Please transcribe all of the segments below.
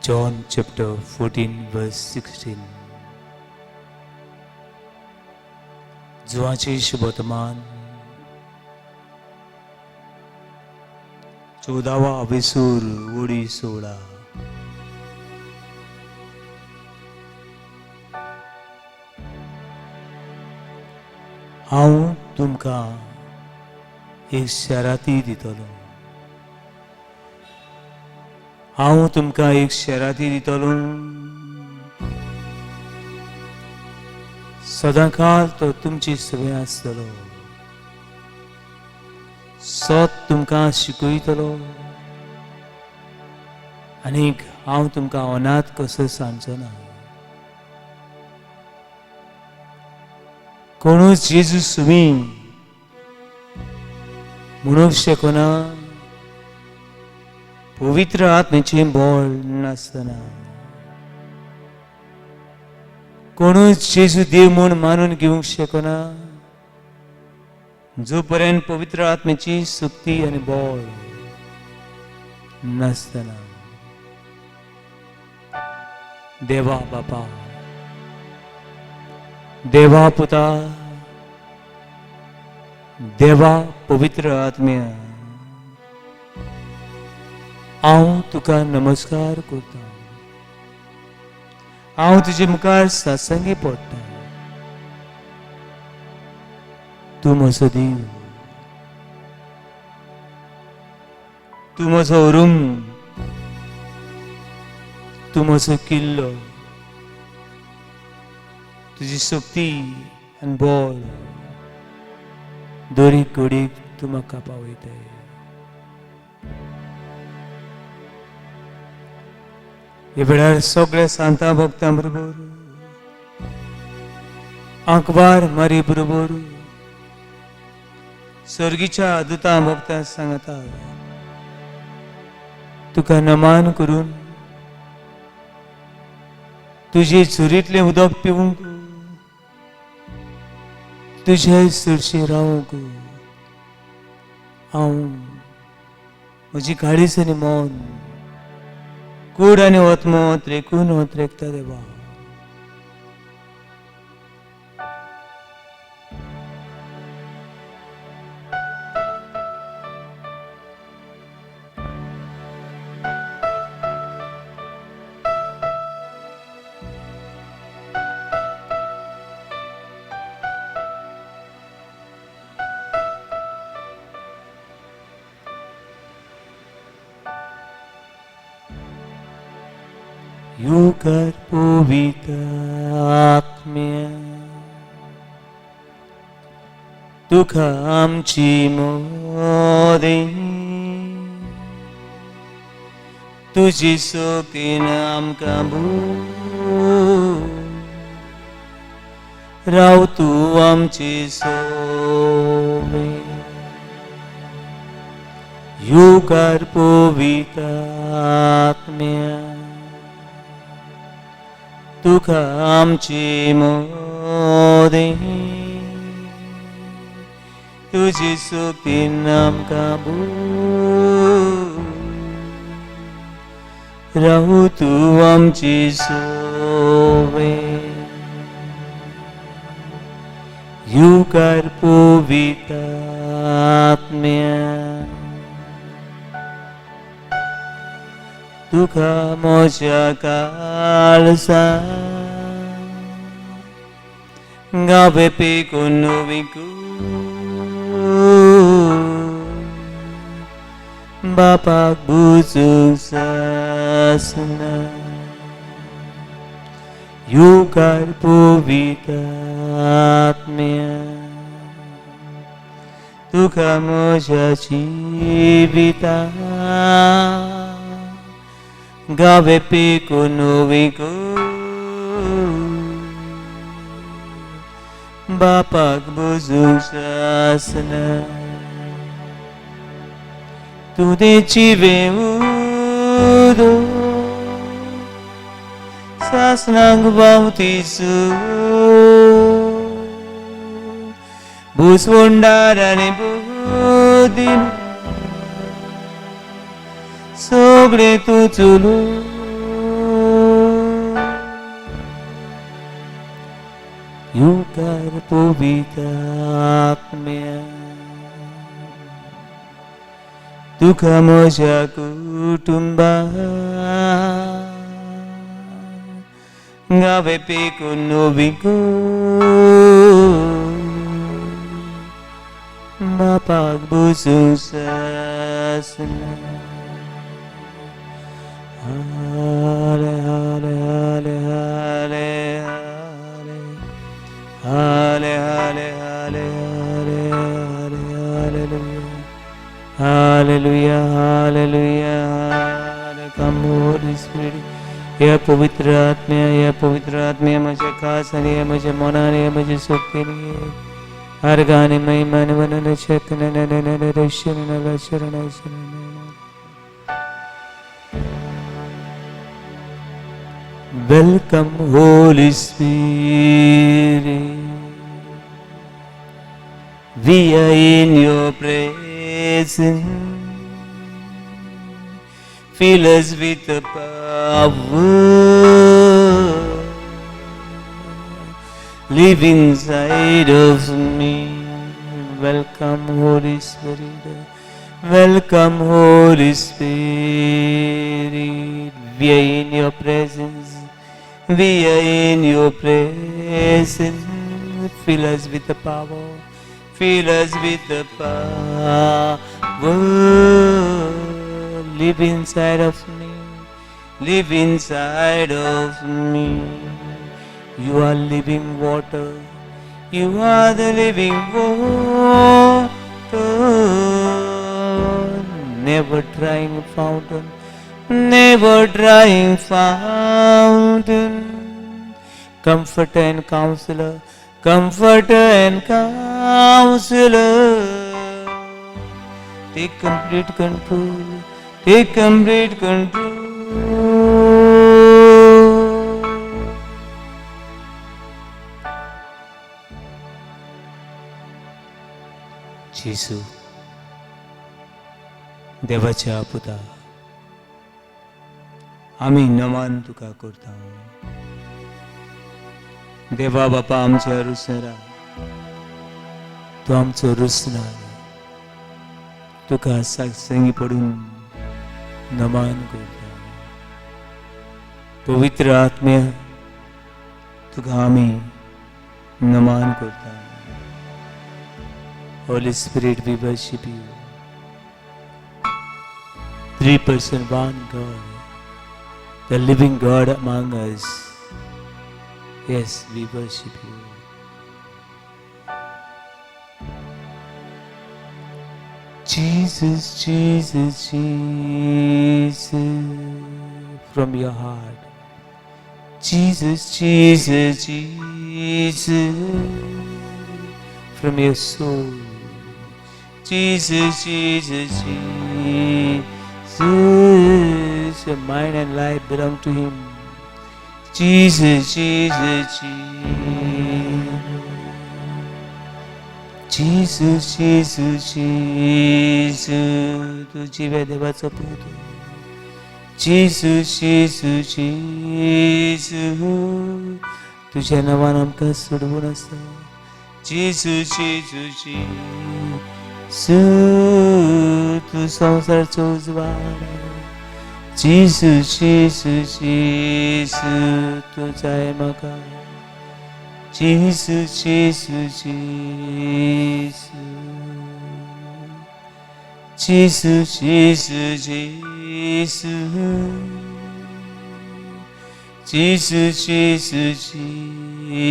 John chapter 14 verse 16. जुवाचे शुभवर्तमान 14वा अवेसूर OD 16. हांव तुमकां एक शराती दितलो, हांव तुमकां एक शराती दितलो, सदांकाल तो तुमची सवय आसतलो, सत तुमकां शिकयतलो आनीक हांव तुमकां अनाथ कसो सांगचो ना. कोणूच जेजू सुमी म्हणूंक शकना पवित्र आत्म्याचें बळ नासतना. कोणूच जेजू देव म्हूण मानून घेवंक शकना जो पर्यंत पवित्र आत्म्याची शक्ती आनी बळ नासतना. देवा बापा, देवा पुता, देवा पवित्र आत्म्या, हांव तुका नमस्कार करता, हांव तुजे मुखार सासंगी पडटा. तूं म्हजो देव, तूं म्हजो अरूम, तूं म्हजो किल्लो, तुजी शक्ती आनी बळ दरेक घडयेक तूं म्हाका पावयताय. हे वेळार सगळ्या सांता भक्तां बरोबर, आंकवार मारी बरोबर, सर्गीच्या दुतां भक्तां सांगता तुका नमान करून तुजे चुरींतलें उदक पिवंक, तुजे सरशी रावंक हांव म्हजी काळीज आनी मन, कूड आनी आत्मो त्रेकून त्रेकता देवा. युगार पवित्र आत्म्या तुका आमची मोदी, तुजी शक्तीन आमकां राव तूं आमची सोबे. युगार पवित्र आत्म्या तुका आमची मोदी, तुजी शक्तीन आमकां रावू तूं आमची सोबे. युगार पवित्र आत्म्या तुका म्हज्या काळसा गावे पिकून विकू बापाक बुजूंक सासना. युगार पवित्र आत्म्या तुका म्हज्या जिविता गावे पिकून विकू बापाक बुजूंक सासना. तूं जिवे उदक सासनाक बावतीसू भुसवंडार आनी बुद्दीन सगळें तूं चलयता. येवकार पवित्र आत्म्या तुका म्हज्या कुटुंबा गावे पेकून नोविको बापाक बुजूंक सासना. Hale hale hale hale hale hale hale hale hale hallelujah hallelujah hallelujah. Come Holy Spirit, ह्या पवित्र आत्म्या, ह्या पवित्र आत्म्या म्हज्या खास आनी ह्या म्हज्या मनान, ह्या म्हज्या शक्तीन अर्गाने महिमान वनन शरण शरण शरण शरण. Welcome Holy Spirit, we are in your presence. Fill us with the power, live inside of me. Welcome Holy Spirit, welcome Holy Spirit. We are in your presence, we are in your presence. Fill us with the power, fill us with the power. Live inside of me, live inside of me. You are living water, you are the living water. Never drying fountain, never drying fountain. Comforter and counselor, comforter and counselor. Take complete control, take complete control. जेसू देवाच्या पुता, आमी नमान तुका करता. देवा बापा, आमच्या रुसरा तूं आमचो रुसणार, तुका संगी पडून नमान करता. पवित्र आत्म्या, तुका आमी नमान करता. Holy Spirit, we worship you. Three person, one God, the living God among us. Yes, we worship you. Jesus, Jesus, Jesus, from your heart. Jesus, Jesus, Jesus, from your soul. Jesus, Jesus, Jesus, your mind and life belong to Him. Jesus, Jesus, Jesus, Jesus, Jesus, तूं जिव्या देवाचो पूत. Jesus, Jesus, Jesus, तुझ्या नांवान आमकां सोडवून आसा. Jesus, Jesus, Jesus, तूं संवसाराचो उजवाड. Jesus, Jesus, Jesus, तूं जाय म्हाका. Jesus, Jesus, Jesus, Jesus, Jesus, Jesus, Jesus,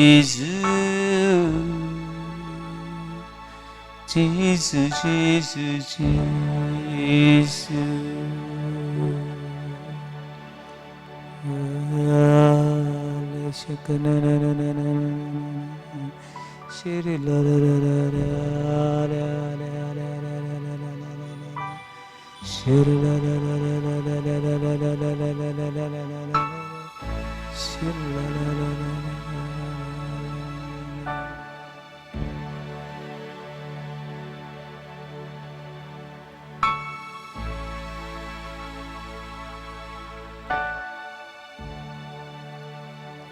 Jesus, Jesus, Jesus, Jesus.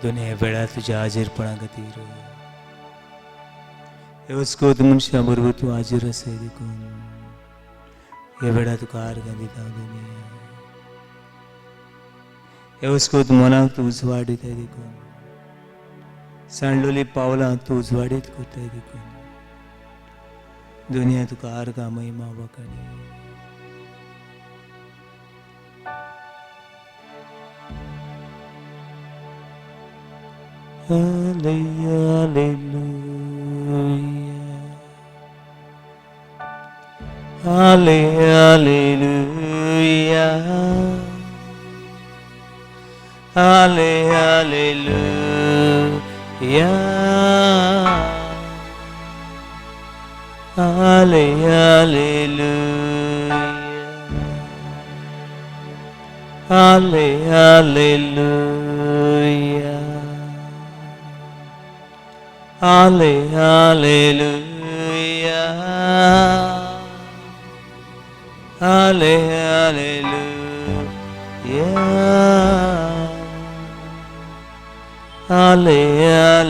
दोन्ही वेळा तुझ्या हाजीरपणा खातीर येवस्कोत मनशां बरोबर तूं हाजीर आसाय देखून ह्या वेळार तुका आर्गां दिता धनया. येवस्कोत मनाक तूं उजवाड दिताय देखून, सांडलेली पावलां तूं उजवाडीत करताय देखून दुनिया तुका आर्गां महिमा वखाणी. Hallelujah. Hallelujah. Hallelujah. Hallelujah. Hallelujah. Hallelujah. Hallelujah. Hallelujah. Hallelujah. Hallelujah. Hallelujah.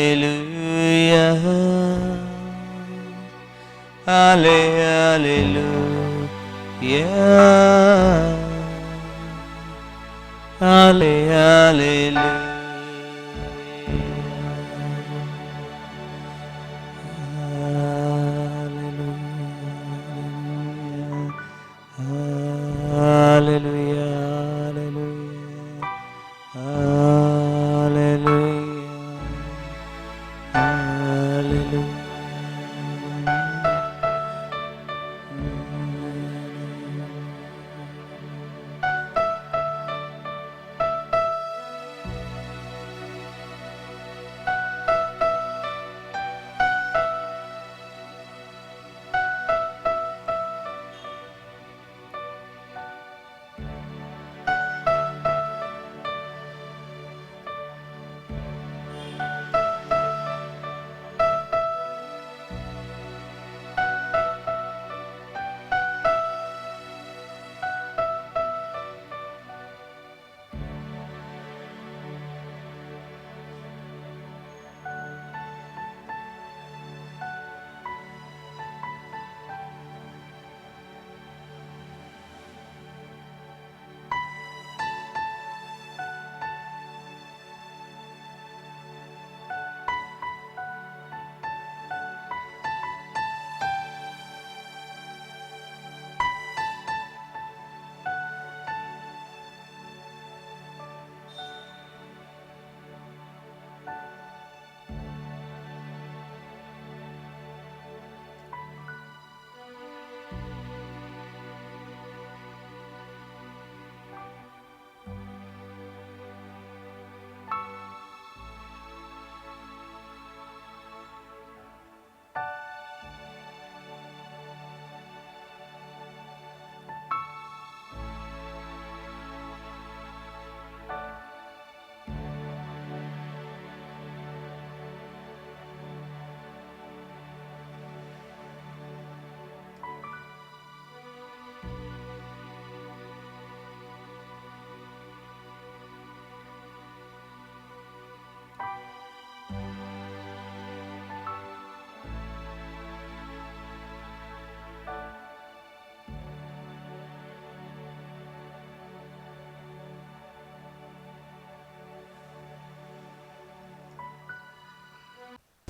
Hallelujah. Hallelujah. Hallelujah. Hallelujah.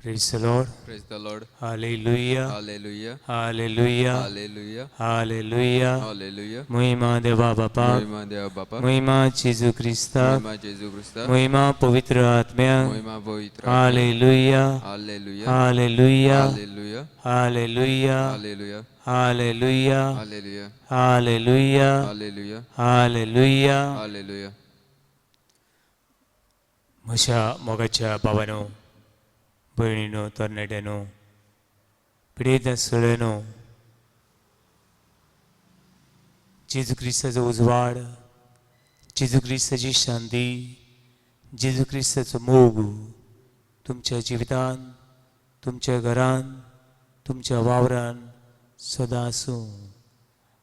Praise the Lord. Praise the Lord. Hallelujah. Hallelujah. Hallelujah. Hallelujah. Hallelujah. Hallelujah. महिमा देवा बापा, महिमा देवा बापा, महिमा जेजू क्रिस्ता, महिमा जेजू क्रिस्ता, महिमा पवित्र आत्म्या. महिमा पवित्र. Hallelujah. Hallelujah. Hallelujah. Hallelujah. Hallelujah. Hallelujah. Hallelujah. Hallelujah. Hallelujah. Hallelujah. Hallelujah. Hallelujah. म्हज्या मोगाच्या बाबानो, भयणीनो, तरणाट्यानो, पिडेत आसलेनो, जेजू क्रिस्ताचो उजवाड, जेजू क्रिस्ताची शांती, जेजू क्रिस्ताचो मोग तुमच्या जिवितान, तुमच्या घरान, तुमच्या वावरान सदां आसूं.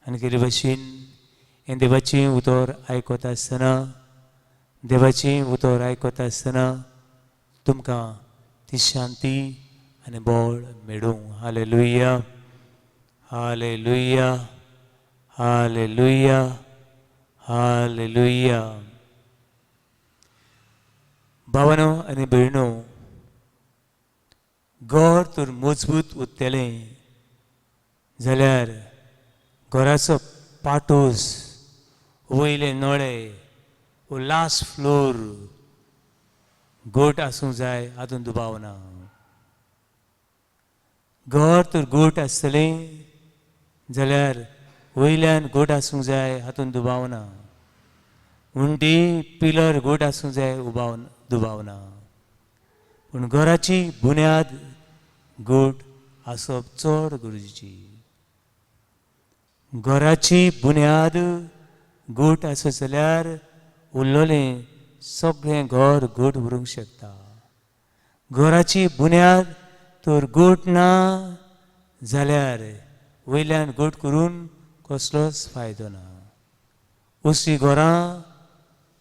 आनी केले भशेन हें देवाचें उतर आयकता आसतना, देवाचें उतर आयकता आसतना तुमकां ती शांती आनी बळ मेळूं. Hallelujah, hallelujah, hallelujah, hallelujah. भावानो आनी भयणो, घर तर मजबूत उरतलें जाल्यार घराचो पाटोस, वयले नळे, लास्ट फ्लोर घट आसूंक जाय, हातूंत दुबाव ना. घर तर घट आसतलें जाल्यार वयल्यान घट आसूंक जाय, हातूंत दुबाव ना. उंटी पिलर घट आसूंक जाय, उबाव दुबाव ना. पूण घराची बुन्याद घट आसप चड गरजेची. घराची बुन्याद घट आसत जाल्यार उरलेलें सगळें घर घट उरूंक शकता. घराची बुन्याद तर घट ना जाल्यार वयल्यान घट करून कसलोच फायदो ना. असलीं घरां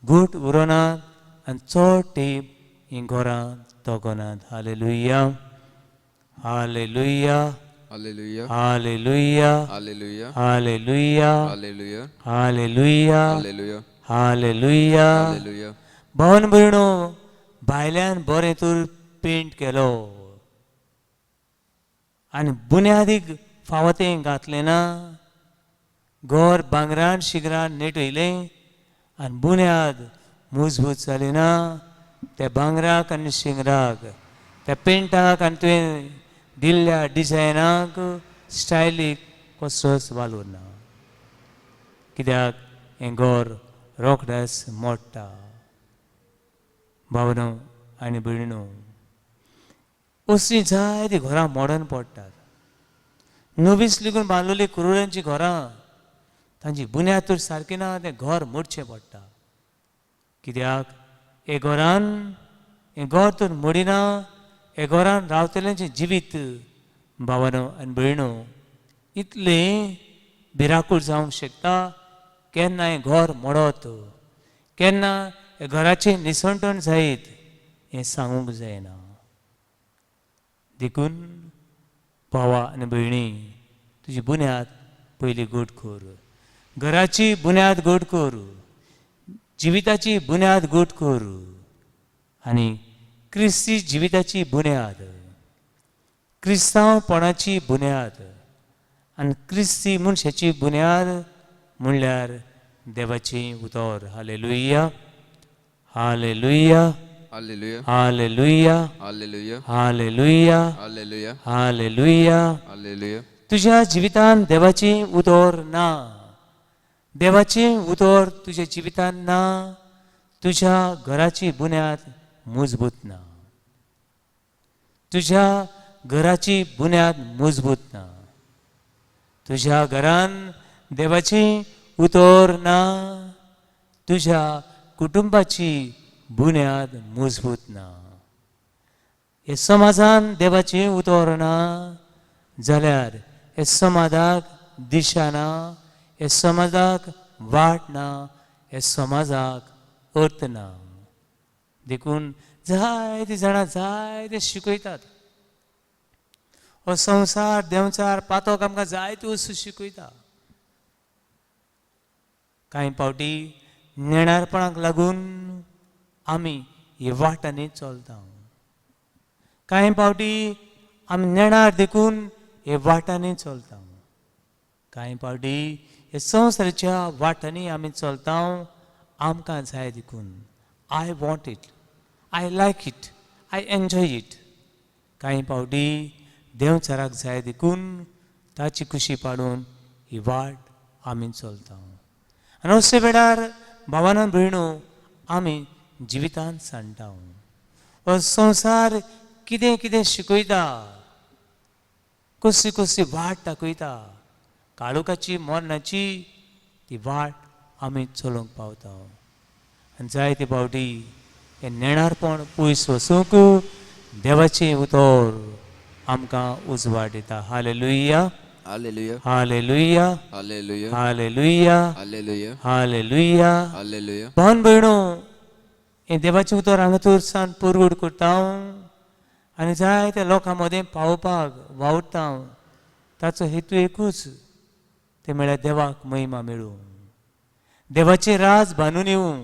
घट उरनात आनी चड तेंप हीं घरां तगनात. Hallelujah, hallelujah, hallelujah, hallelujah, hallelujah, hallelujah, hallelujah, hallelujah, hallelujah, hallelujah. Hallelujah. भावन भयणो, भायल्यान बरें तर पेंट केलो आनी बुन्यादीक फावो तें घातलें ना, घर भांगरान शिगरान नेटयलें आनी बुन्याद मजबूत जाली ना, त्या भांगराक आनी शिंगराक, त्या पेंटाक आनी तुवें दिल्ल्या डिजायनाक, स्टायलीक कसलोच वालोर ना. कित्याक हें घर रोखडेंच मोडटा. भावनो आनी भयणो, असलीं जायतीं घरां मोडून पडटात. नवीच लेगून बांदलेलीं करोडांचीं घरां, तांची बुन्याद तर सारकी ना, तें घर मोडचें पडटा. कित्याक हे घरान, हें घर तर मोडिना, हे घरान रावतल्यांचें जिवीत भावानो आनी भयणो इतलें भिराकूळ जावंक शकता. केन्ना हें घर मोडत, केन्ना हे घराचें निसणटण जायत हें सांगूंक जायना. देखून भावा आनी भयणी, तुजी बुन्याद पयली घट कर, घराची बुन्याद घट कर, जिविताची बुन्याद घट कर आनी क्रिस्ती जिविताची बुन्याद, क्रिस्तांवपणाची बुन्याद आनी क्रिस्ती मनशाची बुन्याद म्हणल्यार देवाचें उतर. Hallelujah, hallelujah, hallelujah, hallelujah, hallelujah, hallelujah, hallelujah, hallelujah. Hallelujah. तुज्या जिवितान देवाचें उतर ना, देवाचें उतर तुज्या जिवितान ना, तुज्या घराची बुन्याद मजबूत ना, तुज्या घराची बुन्याद मजबूत ना, तुज्या घरान देवाचें उतर ना, तुज्या कुटुंबाची बुन्याद मजबूत ना. हे समाजान देवाचें उतर ना जाल्यार हे समाजाक दिशा ना, हे समाजाक वाट ना, हे समाजाक अर्थ ना. देखून जायतीं जाणां जायते शिकयतात. हो संवसार देंवचार पातक आमकां जायत्यो वस्तू शिकयता. कांय फावटी नेणारपणाक लागून आमी हे वाटांनी चलता, कांय फावटी आमी नेणार देखून हे वाटांनी चलता, कांय फावटी हे संवसाराच्या वाटांनी आमी चलता आमकां जाय देखून. I want it, I like it, I enjoy it. कांय फावटी देंवचाराक जाय देखून ताची खुशी पाडून ही वाट आमी चलता. आनी अशे वेळार भावान भयणो आमी जिवितांत सांडटा. हो संवसार कितें कितें शिकयता, कसली कसली वाट दाखयता, काळोखाची मरणाची ती वाट आमी चलोवंक पावता. आनी जायते फावटी हें नेणारपण पयस वचूंक देवाचें उतर आमकां उजवाड दिता. Hallelujah, Hallelujah. Hallelujah. Hallelujah. Hallelujah. Hallelujah. Hallelujah. Hallelujah. भावन भयणो, हें देवाचें उतर हांगा सान पुरगूड करता आनी जायत्या लोकां मदें पावोवपाक वावुरता. ताचो हेतू एकूच, तें म्हळ्यार देवाक महिमा मेळूं, देवाचें राज बांदून येवं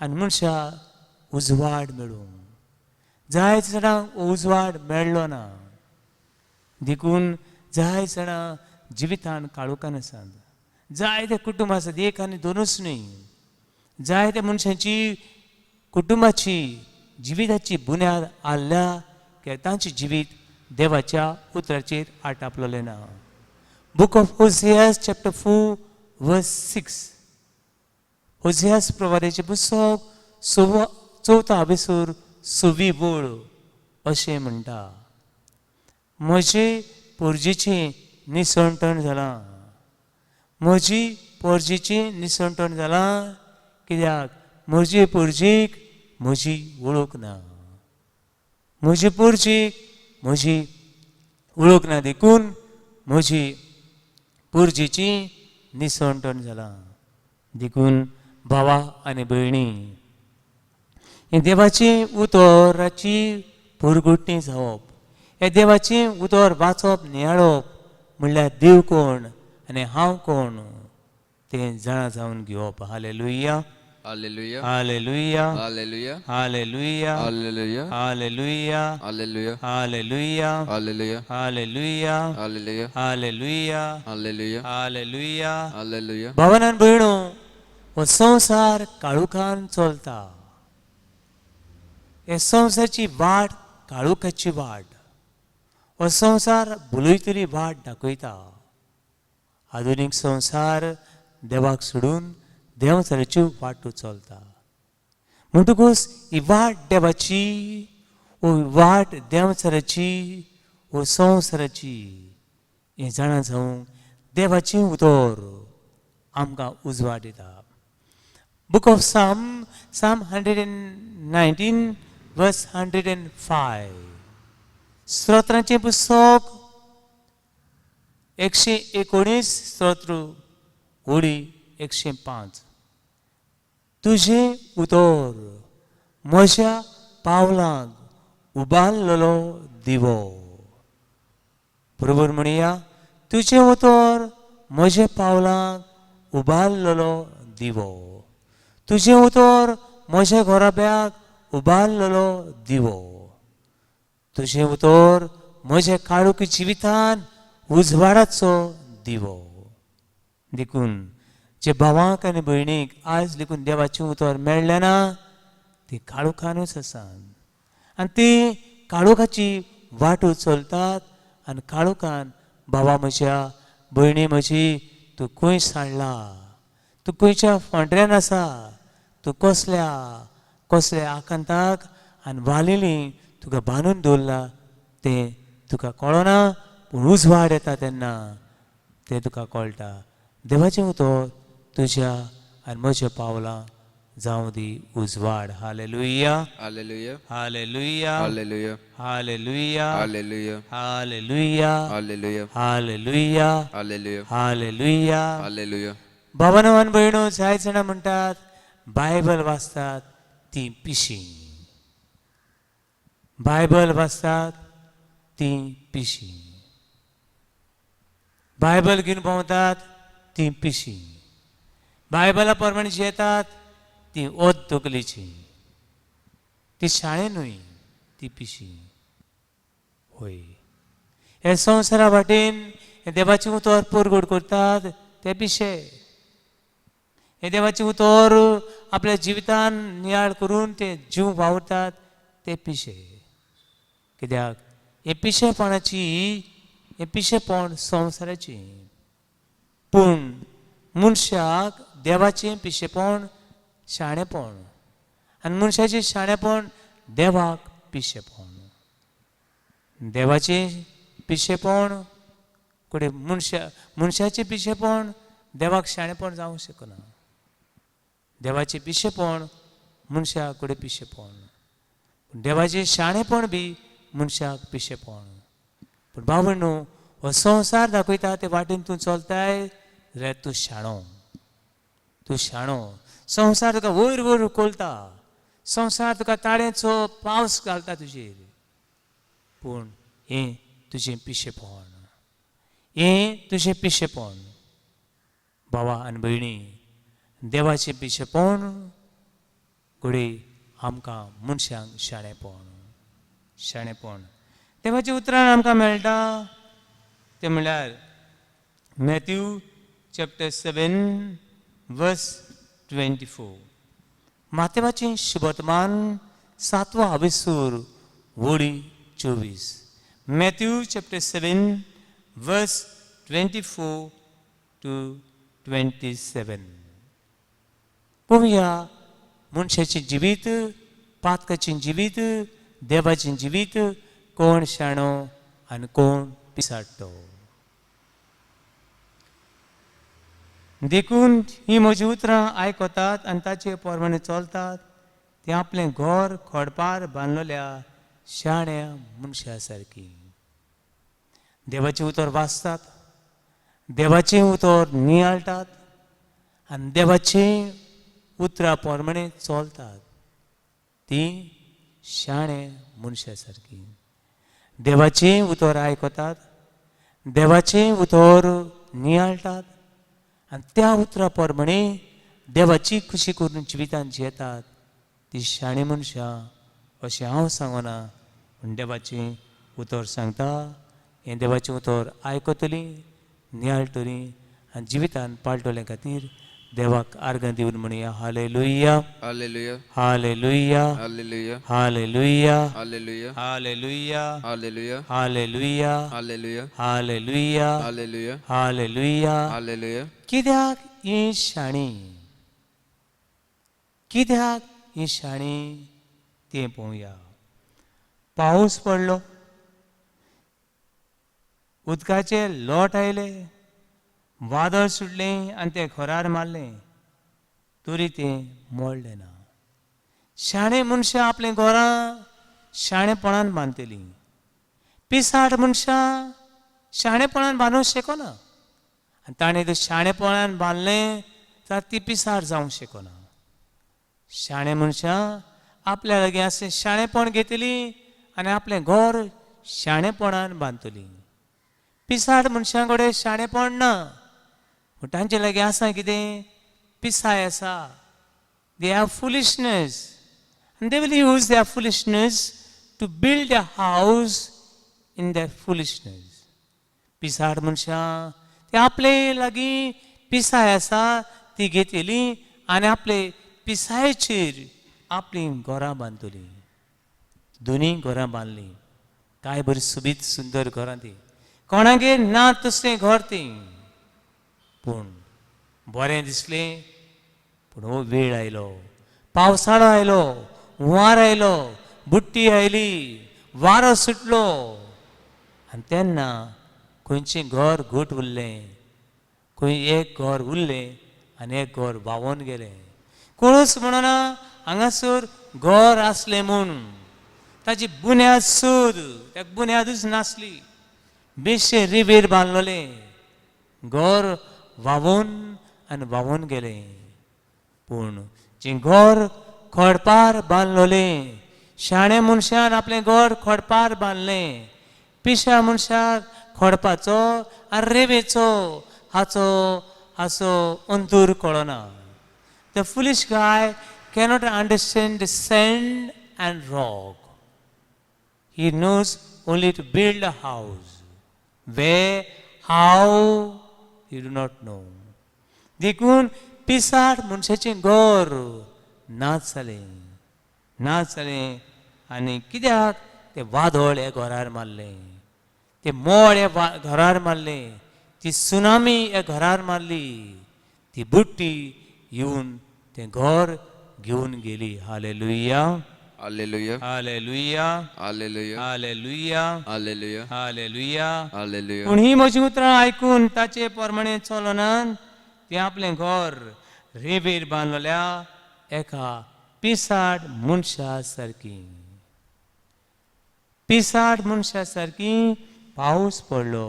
आनी मनशाक उजवाड मेळूं. जायते जाणांक उजवाड मेळ्ळो ना, देखून जाय जाणां जिवितान काळोखान आसात. जायते कुटुंब आसात, एक आनी दोनूच न्हय. जायते मनशांची कुटुंबाची जिविताची बुन्याद आल्ल्या की तांचें जिवीत देवाच्या उतराचेर आटापलेलें ना. Book of Hoseas chapter 4 verse 6. Hoseas प्रवादाचें पुस्तक चवथो आबेसूर सवी वळ अशें म्हणटा, म्हजे पोरजेचें निसणटण जालां, म्हजी पोरजेचें निसणटण जालां, कित्याक म्हजे पोरजेक म्हजी वळख ना, म्हजे पोरजेक म्हजी वळख ना, देखून म्हजी पोरजेची निसणटण जालां. देखून भावा आनी भयणी, हें देवाचें उतराची पुरगुटणी जावप, हें देवाचें उतर वाचप नियाळप म्हणल्यार देव कोण आनी हांव कोण तें जाणा जावन घेवप. Hallelujah. Hallelujah. Hallelujah. Hallelujah. Hallelujah. Hallelujah. Hallelujah. Hallelujah. Hallelujah. Hallelujah. Hallelujah. Hallelujah. Hallelujah. Hallelujah. Hallelujah. Hallelujah. भावनान भयणो, हो संवसार काळोखान चलता. हे संवसाराची वाट काळोखाची वाट. हो संवसार भुलयतली वाट दाखयता. आधुनीक संवसार देवाक सोडून देंवचाराच्यो वाटो चलता. म्हणटकूच ही वाट देवाची, वो वाट देंवचाराची, वो संवसाराची, हें जाणा जावंक देवाचें उतर आमकां उजवाड दिता. Book of Psalm, Psalm 119 verse 105. स्तोत्रांचें पुस्तक 119 स्तोत्र ओडी 105. तुजें उतर म्हज्या पावलांक उबारलेलो दिवो. बरोबर म्हणया, तुजें उतर म्हज्या पावलांक उबारलेलो दिवो. तुजें उतर म्हज्या घराब्याक उबारलेलो दिवो. तुजें उतर म्हज्या काळोखी जिवितान उजवाडाचो दिवो. देखून जे भावांक आनी भयणीक आयज लेगून देवाचें उतर मेळ्ळें ना, ती काळोखानूच आसात आनी ती काळोखाची वाटो चलतात. आनी काळोखान भावा म्हज्या, भयणी म्हजी, तूं खंय सांडला, तूं खंयच्या फोंड्र्यान आसा, तूं कसल्या कसल्या आकांताक आनी वालिली तुका बांदून दवरला तें तुका कळना, पूण उजवाड येता तेन्ना तें तुका कळटा. देवाचें उतर तुज्या आनी म्हज्या पावलां जावं दी उजवाड. Hallelujah. Hallelujah. Hallelujah. Hallelujah. Hallelujah. Hallelujah. Hallelujah. Hallelujah. Hallelujah. Hallelujah. Hallelujah. Hallelujah. भावानो आनी भयणो, जायत जाणां म्हणटात बायबल वाचतात ती पिशी, बायबल वाचतात ती पिशी, बायबल घेवन भोंवतात ती पिशी, बायबला प्रमाणे जियेतात ती ओत तकलेची, ती शाळे न्हय, ती पिशी. होय, हे संवसारा वाटेन हे देवाचें उतर परगट करतात ते पिशे. हे देवाचें उतर आपल्या जिवितान नियाळ करून ते जीव वावुरतात ते पिशे. कित्याक हे पिशेपणाची, हें पिशेपण संवसाराचें. पूण मनशाक देवाचें पिशेपण शाणेपण आनी मनशाचें शाणेपण देवाक पिशेपण. देवाचें पिशेपण कडेन मनशाचें पिशेपण देवाक शाणेपण जावंक शकना. देवाचें पिशेपण मनशा कडेन पिशेपण, पूण देवाचें शाणेपण बी मनशाक पिशेपण. पूण बाबा न्हू, हो संवसार दाखयता ते वाटेन तूं चलताय जाल्यार तूं शाणो, तूं शाणो. संवसार तुका वयर वयर उखलता, संवसार तुका ताळ्यांचो पावस घालता तुजेर, पूण हें तुजें पिशेपण, हें तुजें पिशेपण. भावा आनी भयणी, देवाचें पिशेपण घडये आमकां मनशांक शाणेपण, शाणेपण. देवाचें उतरान आमकां मेळटा तें म्हणल्यार Matthew chapter 7 verse 24, मातेवाचें शुभवर्तमान सातवो आविसूर वोडी 24. Matthew chapter 7 verse 24 to 27. पळोवया मनशाचें जिवीत, पातकाचें जिवीत, देवाचें जिवीत, कोण शाणो आनी कोण पिसाडटो. देखून ही म्हजी उतरां आयकतात आनी ताचे प्रमाणे चलतात ते आपलें घर खडपार बांदलेल्या शाण्या मनशा सारकी. देवाचें उतर वाचतात, देवाचें उतर नियाळटात आनी देवाचें उतरां प्रमाणे चलतात ती शाणे मनशा सारकी. देवाचें उतर आयकतात, देवाचें उतर नियाळटात आनी त्या उतरा प्रमाणे देवाची खुशी करून जिवितांत जियेतात ती शाणी मनशां अशें हांव सांगना, पूण देवाचें उतर सांगता. हें देवाचें उतर आयकतलीं, नियाळटलीं आनी जिवितान पाळटले खातीर देवाक आर्गां दिवन म्हणया, hallelujah. Hallelujah. Hallelujah. Hallelujah. Hallelujah. Hallelujah. Hallelujah. Hallelujah. Hallelujah. Hallelujah. Hallelujah. Hallelujah. Hallelujah. Hallelujah. कित्याक ही शाणी, कित्याक ही शाणी तें पळोवया. पावस पडलो, उदकाचे लोट आयले, वादळ सुटलें आनी तें घरार मारलें, तरी तें मोडलें ना. शाणे मनशां आपलें घरां शाणेपणान बांदतलीं. पिसाट मनशां शाणेपणान बांदूंक शकना आनी ताणें तें शाणेपणान बांदलें जाल्यार ती पिसार जावंक शकना. शाणे मनशां आपल्या लागीं आसा शाणेपण घेतली आनी आपलें घर शाणेपणान बांदतलीं. पिसाट मनशां कडेन शाणेपण ना, पूण तांचे लागीं आसा कितें? पिसाय आसा. They have foolishness and they will use their foolishness to build a house in their foolishness. Pisat मनशां ते आपले लागीं पिसाय आसा ती घेतली आनी आपले पिसायेचेर आपलीं घरां बांदतलीं. दोनी घरां बांदलीं, काय बरी सोबीत सुंदर घरां ती, कोणागेर ना तसलें घर ती. पूण बरें दिसलें, पूण हो वेळ आयलो, पावसाळो आयलो, हुंवार आयलो, बुट्टी आयली, वारो सुटलो आनी तेन्ना खंयचें घर घट उरलें? खंय एक घर उरलें आनी एक घर व्हांवोन गेलें. कोणूच म्हणना हांगासर घर आसलें म्हूण. ताची बुन्याद सोद, ताका बुन्यादूच नासली. बेश्टें रेंवेर बांदलोलें घर व्हांवून आनी व्हांवून गेलें. पूण जें घर खडपार बांदलोलें, शाणे मनशान आपलें घर खडपार बांदलें. पिशा मनशाक खडपाचो आनी रेंवेचो हाचो हाचो अंतूर कळना. The foolish guy cannot understand the sand and rock. He knows only to build a house. Where, how, he do not know. देखून पिसाट मनशाचें घर नाच जालें, नाच जालें. आनी कित्याक तें वादळ ह्या घरार मारलें, तें मोळ ह्या घरार मारलें, ती सुनामी ह्या घरार मारली, ती बुट्टी येवन तें घर घेवन गेली. Hallelujah. Hallelujah. Hallelujah. Hallelujah. Hallelujah. Hallelujah. Hallelujah. Hallelujah. पूण ही म्हजी उतरां आयकून ताचे प्रमाणे चलनात तें आपलें घर रेंवेर बांदलेल्या एका पिसाट मनशा सारकी. पिसाट मनशा सारकी. पावस पडलो.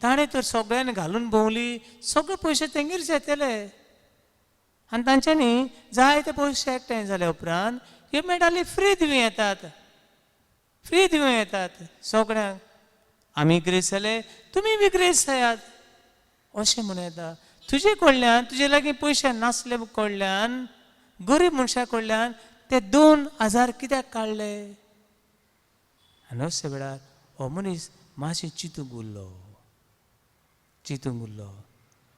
ताणें तर सगळ्यांनी घालून भोंवली, सगळे पयशे तेंगेर येतले. आनी तांच्यांनी जायते पयशे एकठांय जाल्या उपरांत ह्यो मेडाली फ्री दिवं येतात, फ्री दिवं येतात सगळ्यांक. आमी ग्रेस जाले, तुमी बी ग्रेस जायात अशें म्हणूं येता. तुजे कडल्यान, तुजे लागीं पयशे नासले कडल्यान, गरीब मनशा कडल्यान ते 2000 कित्याक काडले? आनी अशे वेळार हो मनीस मातशें चिंतूंक उरलो, चिंतूंक उरलो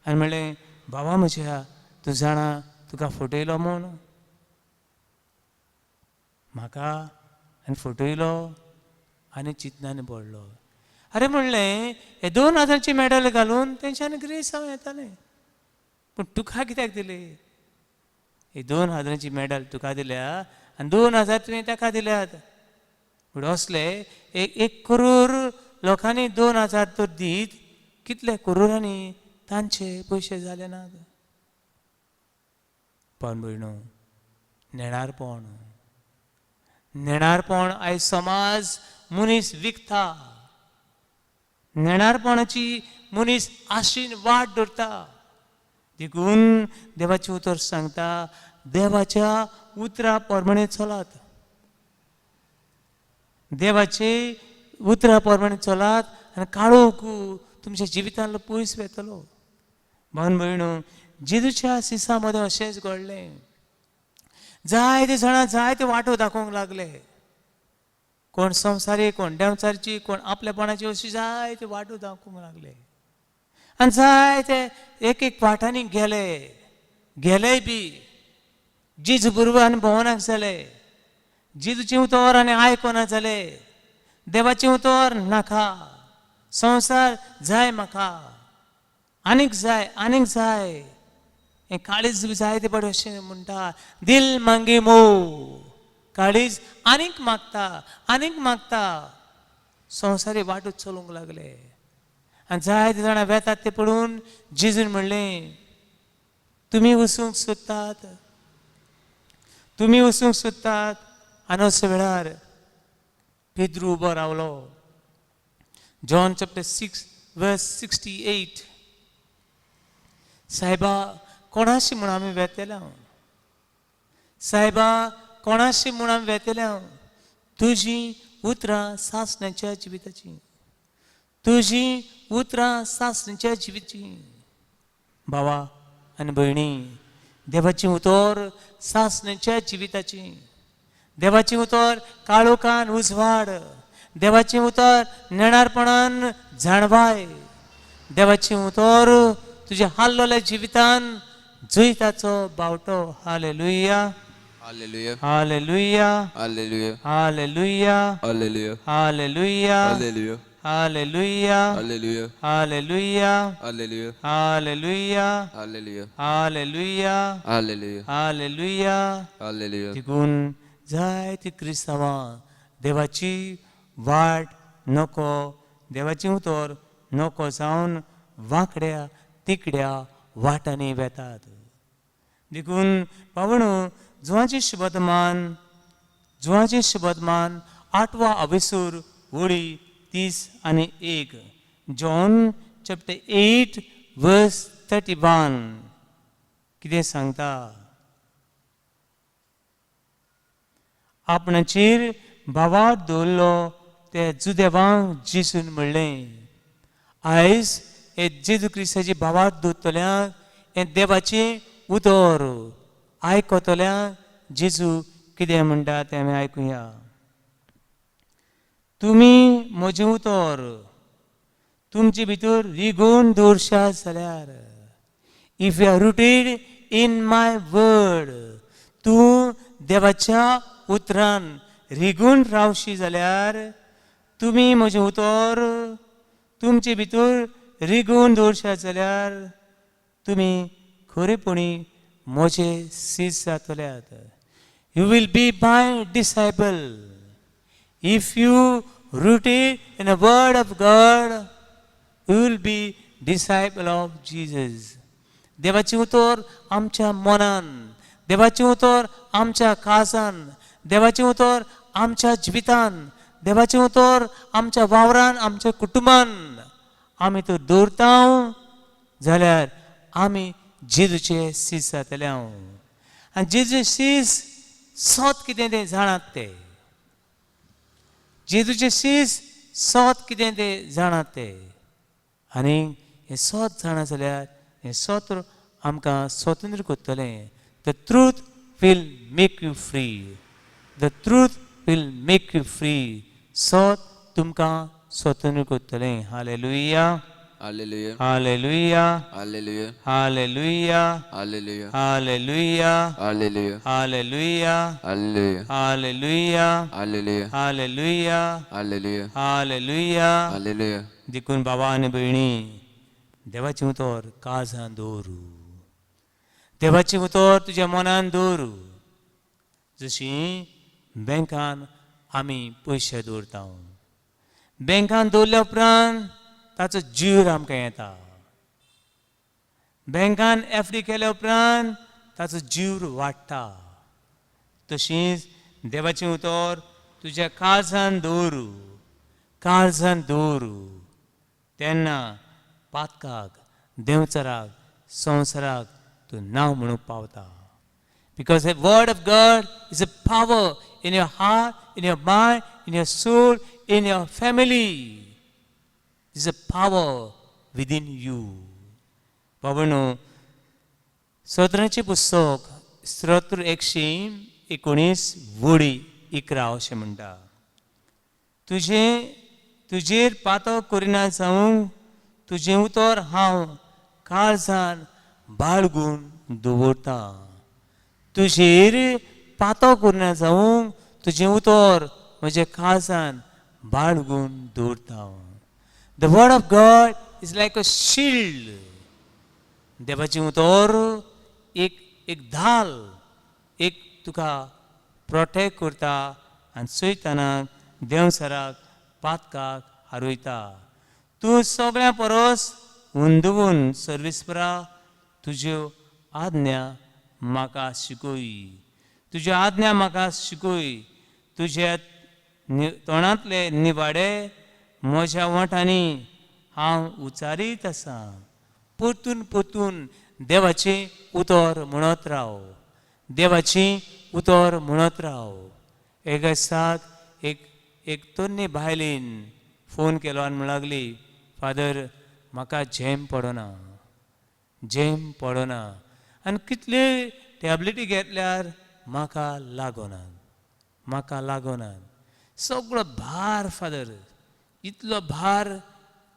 आनी म्हणलें, बाबा म्हज्या, तूं जाणा तुका फटयलो म्हूण म्हाका, आनी फटयलो आनी चिंतनांनी पडलो. अरे म्हणलें, हे 2000ची मॅडल घालून तेंच्यांनी ग्रेस जावं येतालें, पूण तुका कित्याक दिली? ही 2000ची मॅडल तुका दिल्या आनी 2000 तुवें ताका दिल्यात. पूण असले एक करोड लोकांनी 2000 तर दीत, कितले करोडांनी तांचे पयशे जाले नात. पण भयणो, नेणारपण, नेणारपण आयज समाज मनीस विकता, नेणारपणाची मनीस आशीन वाट धरता. देखून देवाचें उतर सांगता, देवाच्या उतरा प्रमाणे चलात, देवाचे उतरा प्रमाणे चलात आनी काळोख तुमच्या जिवितांतलो पयस वेतलो. भावन भयणो, जेजूच्या सिसा मदें अशेंच घडलें. जायते जाणां जायते वाटो दाखोवंक लागले, कोण संवसारी, कोण देंवचारची, कोण आपलेपणाची, अशी जायते वाटो दाखोवंक लागले. आनी जायते एक एक वाटांनी गेले, गेलेय बी जेजू बरोबर आनी भोंवनाक जाले, जेजूचें उतर आनी आयकोना जाले, देवाचें उतर नाका, संवसार जाय म्हाका, आनीक जाय, आनीक जाय. हें काळीज बी जायते फावटी अशें म्हणटा, दिल मांगे मोर, काळीज आनीक मागता, आनीक मागता. संवसारी वाटूच चलूंक लागले आनी जायते जाणां वेतात ते पळोवन जेजून म्हणलें, तुमी वचूंक सोदतात, तुमी वचूंक सोदतात. आनी अशा वेळार पेद्रू उबो रावलो. John chapter 6 verse 68. सायबा, कोणाशी म्हूण आमी वेतले हांव? सायबा, कोणाशी म्हूण आमी वेतले हांव? तुजी उतरां सासण्याच्या जिविताची, तुजी उतरां सासण्याच्या जिविताची. भावा आनी भयणी, देवाचें उतर सासण्याच्या जिविताची, देवाचें उतर काळोखान उजवाड, देवाचें उतर नेणारपणान जाणवाय, देवाचें उतर तुज्या हाल्लोल्या जिवितान जैताचो बावटो. Hallelujah, hallelujah, hallelujah, hallelujah, hallelujah, hallelujah, hallelujah, hallelujah, hallelujah, hallelujah, hallelujah, hallelujah, hallelujah, hallelujah, hallelujah, hallelujah, hallelujah. Hallelujah. देखून जायती क्रिस्तांवां देवाची वाट नको, देवाचें उतर नको जावन वांकड्या तिकड्या वाटांनी वेतात. देखून पावणू, जुवाची शुभतमान, जुवाची शुभतमान 8वो अविसूर वळी 31, John chapter 8 verse 31 कितें सांगता? आपणाचेर भावार्थ दवरलो ते जुदेवांक जेजून म्हणलें, आयज हे जेजू क्रिस्ताची भावार्थ दवरतल्यांक, हें देवाचें उतर आयकतल्यांक जेजू कितें म्हणटा तें आमी आयकुया. तुमी म्हजें उतर तुमचे भितर रिगोवन दवरशात जाल्यार, if you are rooted in my word, तूं देवाच्या उतरान रिगून रावशी जाल्यार, तुमी म्हजें उतर तुमचे भितर रिगोवन दवरशात जाल्यार, तुमी खरेपणी म्हजे शीस जातल्यात. You will be my disciple if you rooted in the word of God. You will be disciple of Jesus. देवाचें उतर आमच्या मनान, देवाचें उतर आमच्या काळजान, देवाचें उतर आमच्या जिवितान, देवाचें उतर आमच्या वावरान, आमच्या कुटुंबान, आमी तर दवरता जाल्यार आमी जेजूचे शीस जातले. हांव आनी जेजूचे शीस सत कितें तें जाणात ते. जेजूचे शीस सत कितें तें जाणात ते. आनी हें सत जाणा जाल्यार हें सत आमकां स्वतंत्र करतलें. The truth will make you free. The truth will make you free. सत तुमकां स्वतंत्र करतलें. Hallelujah. Hallelujah. Hallelujah. Hallelujah. Hallelujah. Hallelujah. Hallelujah. Hallelujah. Hallelujah. Hallelujah. Hallelujah. Hallelujah. Hallelujah. Hallelujah. Hallelujah. Hallelujah. देखून बाबा आनी भयणी, देवाचें उतर काळजान दवरू. देवाचें उतर तुज्या मनान दवरू. जशी बँकान आमी पयशे दवरता, बँकान दवरल्या उपरांत ताचो जीर आमकां येता. बँकान एफडी केल्या उपरांत ताचो जीव वाडटा. तशीच देवाचें उतर तुज्या काळजान दवरू, काळजान दवरू. तेन्ना पातकाक, देंवचाराक, संवसाराक तूं ना म्हणूंक पावता. Because the word of God is a power in your heart, in your mind, in your soul, in your family. Is a power within you. बाबांनो, स्तोत्राचें पुस्तक स्तोत्र 119 वळी 11 अशें म्हणटा, तुजें तुजेर पातक करिना जावंक तुजें उतर हांव काळजान बाळगून दवरता. तुजेर पातक करिना जावंक तुजें उतर म्हज्या काळजान बाळगून दवरता. The word of God is like a shield. देवाचें उतर एक एक धाल, एक तुका प्रोटेक्ट करता आनी सैतानाक, देंवचाराक, पातकाक हारयता. तूं सगळ्यां परस हुंदवून सर्वेस्परा तुज्यो आज्ञा म्हाका शिकय. तुज्यो आज्ञा म्हाका शिकय. तुज्या तोंडांतले निवाडे म्हज्या वोंठांनी हांव उचारीत आसा. परतून परतून देवाचें उतर म्हणत राव. देवाचें उतर म्हणत राव. एका दिसाक एक एक तरणी बायलेन फोन केलो आनी म्हणूंक लागली, फादर, म्हाका झेम पडना, झेम पडना आनी कितल्यो टॅबलेटी घेतल्यार म्हाका लागना, म्हाका लागना. सगळो भार फादर, इतलो भार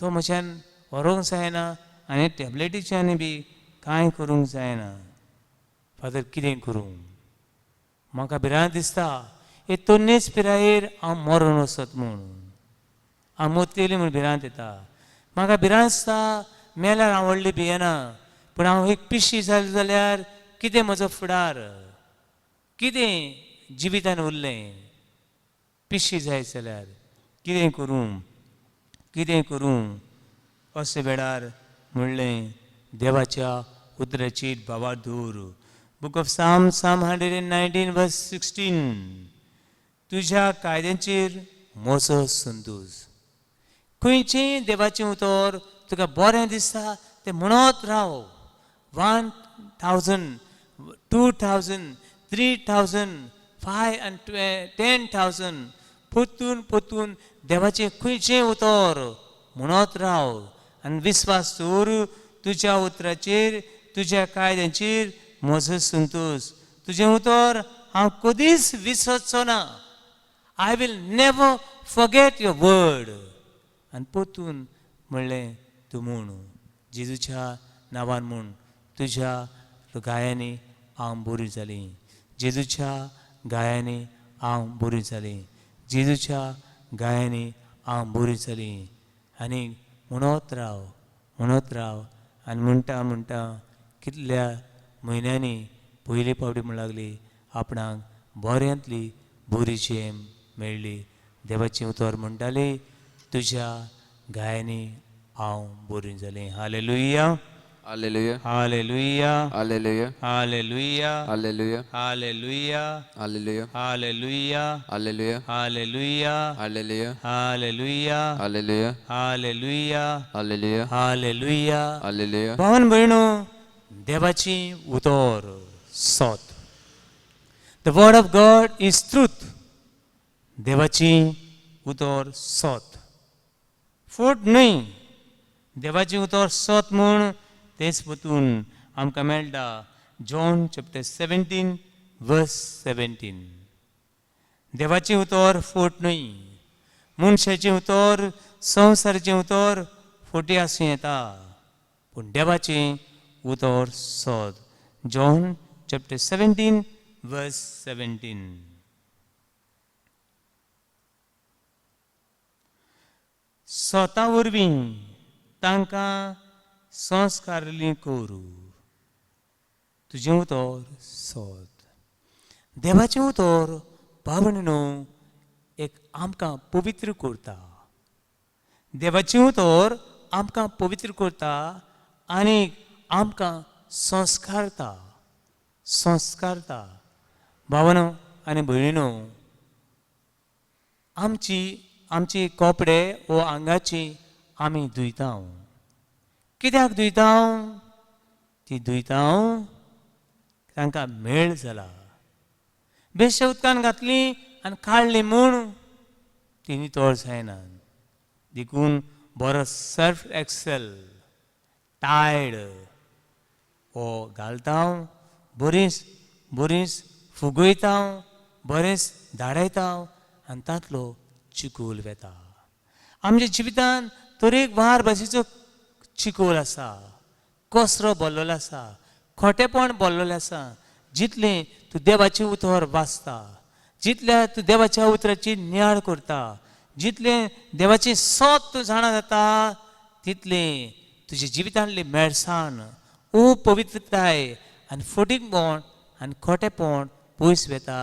तो म्हज्यान व्हरूंक जायना आनी टॅबलेटीच्यान बी कांय करूंक जायना. फादर, कितें करूं? म्हाका भिरांत दिसता हे तरनेच पिरायेर हांव मरोन वचत म्हूण, हांव मरतली म्हूण भिरांत येता म्हाका. भिरांत दिसता मेल्यार हांव व्हडली भियेना, पूण हांव एक पिशी जालें जाल्यार कितें म्हजो फुडार, कितें जिवितान उरलें? पिशी जायत जाल्यार कितें करूं, कितें करूं? अशे वेळार म्हणलें, देवाच्या उतराचेर बाबा दवर. Book of Psalm, Psalm 119 verse 16. तुज्या कायद्यांचेर म्हजो संतोश. खंयचेंय देवाचें उतर तुका बरें दिसता तें म्हणत राव. 1000, 2000, 3000, 5 आनी 10,000 परतून परतून देवाचें खंयचें उतर म्हणत राव आनी विस्वास दवर तुज्या उतराचेर, तुज्या कायद्यांचेर म्हजो संतोश. तुजें उतर हांव कदीच विसरचो ना. I will never forget your word. आनी परतून म्हणलें, तूं म्हूण, जेजूच्या नांवान म्हूण, तुज्या घायांनी हांव बरी जाली. जेजूच्या घायांनी हांव बरी जाली. जेजूच्या घायांनी हांव बरी जाली. आनी म्हणत राव, म्हणत राव. आनी म्हणटा म्हणटा कितल्या म्हयन्यांनी पयले फावटी म्हण लागली आपणाक बऱ्यांतली बरी झेम मेळ्ळी. देवाचें उतर म्हणटाली, तुज्या घायांनी हांव बरी जालें. Hallelujah. Hallelujah. Hallelujah. Hallelujah. Hallelujah. Hallelujah. Hallelujah. Hallelujah. Hallelujah. Hallelujah. Hallelujah. Hallelujah. Hallelujah. Hallelujah. Hallelujah. Hallelujah. Hallelujah. Hallelujah. भावन भयणो, देवाची उतर सत. The word of God is truth. देवाची उतर सत, फट न्हय. देवाची उतर सत म्हूण तेच पतून आमकां मेळटा John chapter 17 verse 17. देवाचें उतर फट न्हय. मनशाचें उतर, संवसाराचें उतर फटी आसूं येता, पूण देवाचें उतर सत. John chapter 17 verse 17. स्वता वरवीं तांकां संस्कारली करूं, तुजें उतर सत. देवाचें उतर पावण न्हू एक आमकां पवित्र करता. देवाचें उतर आमकां पवित्र करता आनी आमकां संस्कारता, संस्कारता. भावनो आनी भयणीनो, आमची आमची कपडे वो आंगाची आमी धुयता. कित्याक धुयता? ती धुयता तांकां मेळ जाला. बेश्टे उदकान घातली आनी काडली म्हूण ती नितळ जायना. देखून बरो सर्फ एक्सेल, टायड हो घालता, बरीच बरीच फुगयता, बरेंच धाडयता आनी तांतलो चिकोल वेता. आमच्या जिवितांत तरेकवार भाशेचो चिकोल आसा, कसरो भरलेलो आसा, खोटेपण भरलेलें आसा. जितलें तूं देवाचें उतर वाचता, जितलें तूं देवाच्या उतराची नियाळ करता, जितलें देवाचें सत तूं जाणा जाता, तितलें तुज्या जिवितांतली मेळसाण, अपवित्रताय आनी फटींगपण आनी खोटेपण पयस वेता.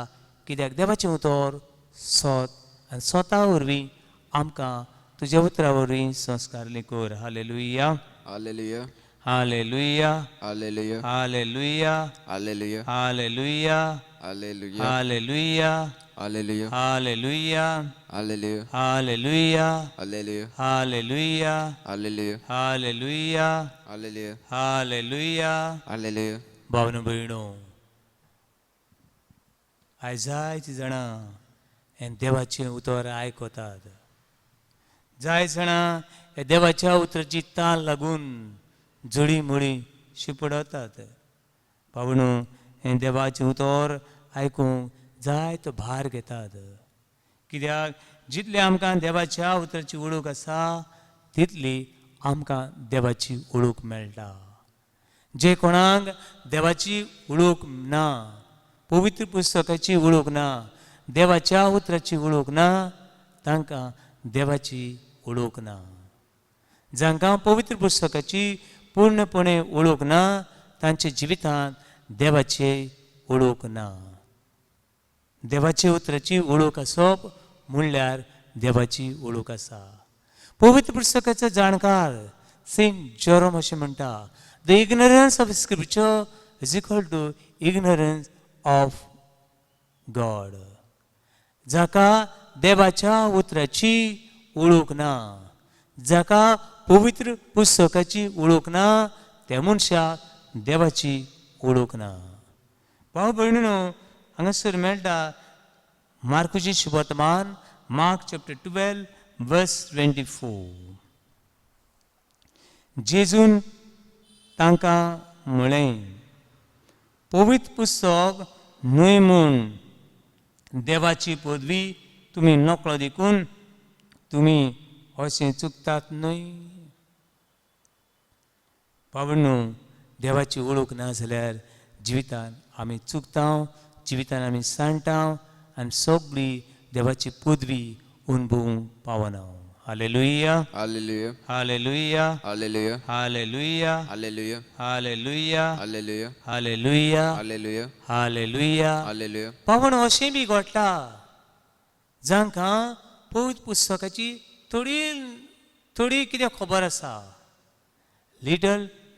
कित्याक देवाचें उतर सत आनी स्वता वरवीं आमकां तुज्या उतरा वरवीं संस्कारले कर. Hallelujah. Hallelujah. Hallelujah. Hallelujah. Hallelujah. Hallelujah. Hallelujah. Hallelujah. Hallelujah. Hallelujah. Hallelujah. Hallelujah. Hallelujah. Hallelujah. Hallelujah. Hallelujah. Hallelujah. Hallelujah. Hallelujah. Hallelujah. भावनो भयणो, आयज जायतीं जाणां हें देवाचें उतर आयकतात. जाय जाणां ह्या देवाच्या उतराची ताल लागून जळी मळी शिंपडतात. भावणो, हें देवाचें उतर आयकूंक जायतो भार घेतात. कित्याक जितलें आमकां देवाच्या उतराची वळख आसा तितली आमकां देवाची वळख मेळटा. जे कोणाक देवाची वळख ना, पवित्र पुस्तकाची वळख ना, देवाच्या उतराची वळख ना, तांकां देवाची वळख ना. जांकां पवित्र पुस्तकाची पूर्णपणे वळख ना तांच्या जिवितांत देवाची वळख ना. देवाचे उतराची वळख आसप म्हणल्यार देवाची वळख आसा. पवित्र पुस्तकाचो जाणकार सेंट जेरोम अशें म्हणटा, the ignorance of scripture is equal to ignorance of God. जाका देवाच्या उतराची वळख ना, जाका पवित्र पुस्तकाची वळख ना, त्या मनशाक देवाची वळख ना. भाव भयणीनो, हांगासर मेळटा मार्कुची शुभवर्तमान, Mark chapter 12 verse 24. जेजून तांकां म्हळें, पवित्र पुस्तक न्हय म्हूण देवाची पदवी तुमी नकळो देखून तुमी अशें चुकतात न्हय. बाबडनो, देवाची वळख ना जाल्यार जिवितान आमी चुकता, जिवितान आमी सांडटा आनी सगळी देवाची पदवी अनुभवूंक पावना. Hallelujah. Hallelujah. Hallelujah. Hallelujah. Hallelujah. Hallelujah. Hallelujah. Hallelujah. Hallelujah. Hallelujah. Hallelujah. Hallelujah. पावण अशें बी घडटा जांकां पवित्र पुस्तकाची थोडी थोडी कितें खबर आसा, लिटल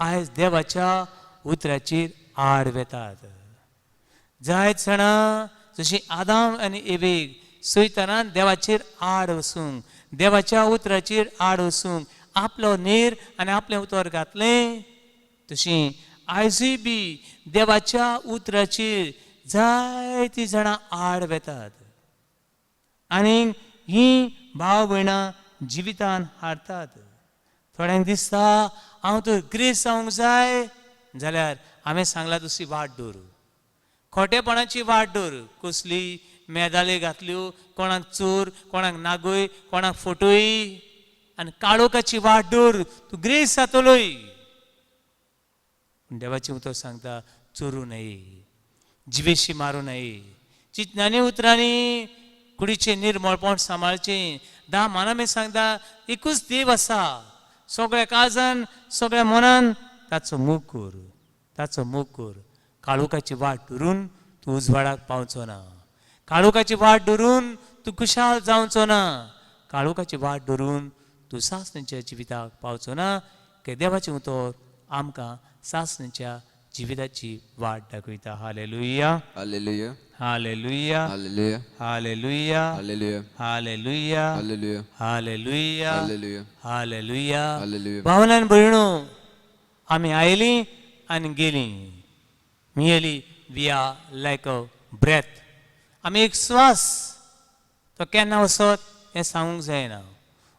आयज देवाच्या उतराचेर आड वेतात. जायत जाणां जशी आदाम आनी एवेक सैतानान देवाचेर आड वचूंक, देवाच्या उतराचेर आड वचूंक आपलो नेर आनी आपलें उतर घातलें, तशी आयजूय बी देवाच्या उतराचेर जायतीं जाणां आड वेतात आनी हीं भाव भयणां जिवितान हारतात. थोड्यांक दिसता हांव तर ग्रेस जावंक जाय, जाल्यार हांवें सांगलां दुसरी वाट दवर, खोटेपणाची वाट दवर. कसली मेदाले घातल्यो, कोणाक चोर, कोणाक नागय, कोणाक फोटोय, आनी काळोखाची वाट दवर, तूं ग्रेस जातलोय. पूण देवाचें उतर सांगता चोरूं नये, जिवेशी मारूं नये, चिंतनानी उतरांनी कुडीचें निर्मळपण सांबाळचें. धा मानामी सांगता एकूच देव आसा, सगळ्या काळजान सगळ्या मनान ताचो मोग कर, ताचो मोग कर. काळोखाची वाट धरून तूं उजवाडाक पावचो ना, काळोखाची वाट धरून तूं खुशाल जावचो ना, काळोखाची वाट धरून तूं सासणीच्या जिविताक पावचो ना. की देवाचें उतर आमकां सासणीच्या जिविताची वाट दाखयता. Hallelujah. Hallelujah. Hallelujah. Hallelujah. Hallelujah. Hallelujah. Hallelujah. Hallelujah. Hallelujah. Hallelujah. Hallelujah. Hallelujah. भावनान भयणो, आमी आयलीं आनी गेलीं. Merely we are like a breath. आमी एक स्वास, तो केन्ना वचत हें सांगूंक जायना.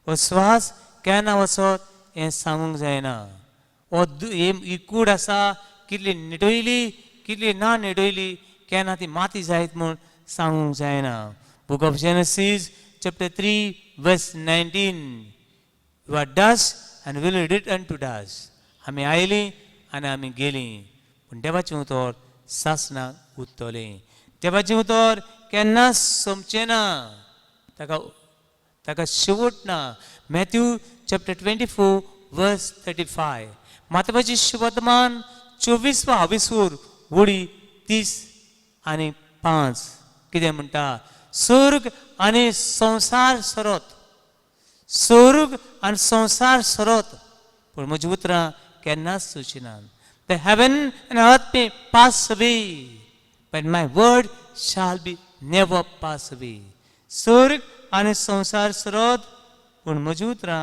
हो स्वास केन्ना वचत हें सांगूंक जायना. हो ही कूड आसा कितली निटयली कितली ना निटयली, केन्ना ती माती जायत म्हूण सांगूंक जायना. Book of Genesis chapter 3 verse 19, you are dust and will return to dust. आमी आयलीं आनी आमी गेलीं, पूण देवाचें उतर सासणाक उरतलें. देवाचें उतर केन्नाच सोंपचें ना, ताका ताका शेवट ना. Matthew chapter 24 verse 35, मातबाची शुभवर्तमान 24 वा हाविसूर वडी 35 कितें म्हणटा? स्वर्ग आनी संवसार सरत, स्वर्ग आनी संवसार सरत, पूण म्हजी उतरां केन्नाच सुचीं नात. The heaven and earth may pass away, but my word shall be never pass away. स्वर्ग आनी संवसार सरत, पूण म्हजी उतरां